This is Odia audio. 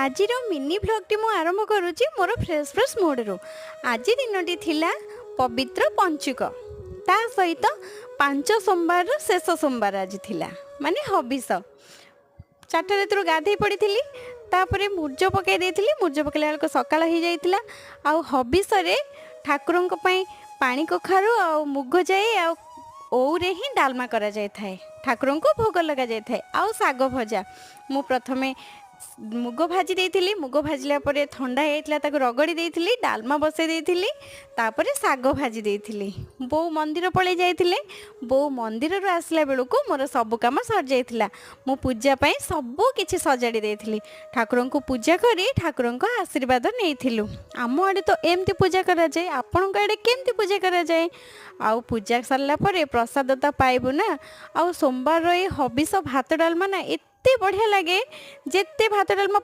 ଆଜିର ମିନି ଭ୍ଲଗ୍ଟି ମୁଁ ଆରମ୍ଭ କରୁଛି ମୋର ଫ୍ରେଶ୍ ଫ୍ରେଶ୍ ମୁଡ଼ରୁ। ଆଜି ଦିନଟି ଥିଲା ପବିତ୍ର ପଞ୍ଚୁକ, ତା ସହିତ 5 ସୋମବାରର ଶେଷ ସୋମବାର ଆଜି ଥିଲା, ମାନେ ହବିଷ। 4ଟା ରାତିରୁ ଗାଧେଇ ପଡ଼ିଥିଲି, ତାପରେ ମୁର୍ଜ ପକାଇ ଦେଇଥିଲି। ମୁର୍ଜ ପକାଇଲା ବେଳକୁ ସକାଳ ହେଇଯାଇଥିଲା। ଆଉ ହବିଷରେ ଠାକୁରଙ୍କ ପାଇଁ ପାଣି କଖାରୁ ଆଉ ମୁଗ ଯାଇ ଆଉ ଓଉରେ ହିଁ ଡାଲମା କରାଯାଇଥାଏ, ଠାକୁରଙ୍କୁ ଭୋଗ ଲଗାଯାଇଥାଏ ଆଉ ଶାଗ ଭଜା। ମୁଁ ପ୍ରଥମେ ମୁଗ ଭାଜି ଦେଇଥିଲି। ମୁଗ ଭାଜିଲା ପରେ ଥଣ୍ଡା ହେଇଯାଇଥିଲା, ତାକୁ ରଗଡ଼ି ଦେଇଥିଲି, ଡାଲମା ବସାଇ ଦେଇଥିଲି, ତାପରେ ଶାଗ ଭାଜି ଦେଇଥିଲି। ବୋଉ ମନ୍ଦିର ପଳେଇ ଯାଇଥିଲେ। ବୋଉ ମନ୍ଦିରରୁ ଆସିଲା ବେଳକୁ ମୋର ସବୁ କାମ ସରିଯାଇଥିଲା। ମୁଁ ପୂଜା ପାଇଁ ସବୁ କିଛି ସଜାଡ଼ି ଦେଇଥିଲି। ଠାକୁରଙ୍କୁ ପୂଜା କରି ଠାକୁରଙ୍କ ଆଶୀର୍ବାଦ ନେଇଥିଲୁ। ଆମ ଆଡ଼େ ତ ଏମିତି ପୂଜା କରାଯାଏ, ଆପଣଙ୍କ ଆଡ଼େ କେମିତି ପୂଜା କରାଯାଏ? ଆଉ ପୂଜା ସରିଲା ପରେ ପ୍ରସାଦ ତ ପାଇବୁ ନା। ଆଉ ସୋମବାରର ଏଇ ହବିଷ ଭାତ ଡାଲମା ନା ଏତେ ବଢ଼ିଆ ଲାଗେ, ଯେତେ ଭାତ ଡାଲମା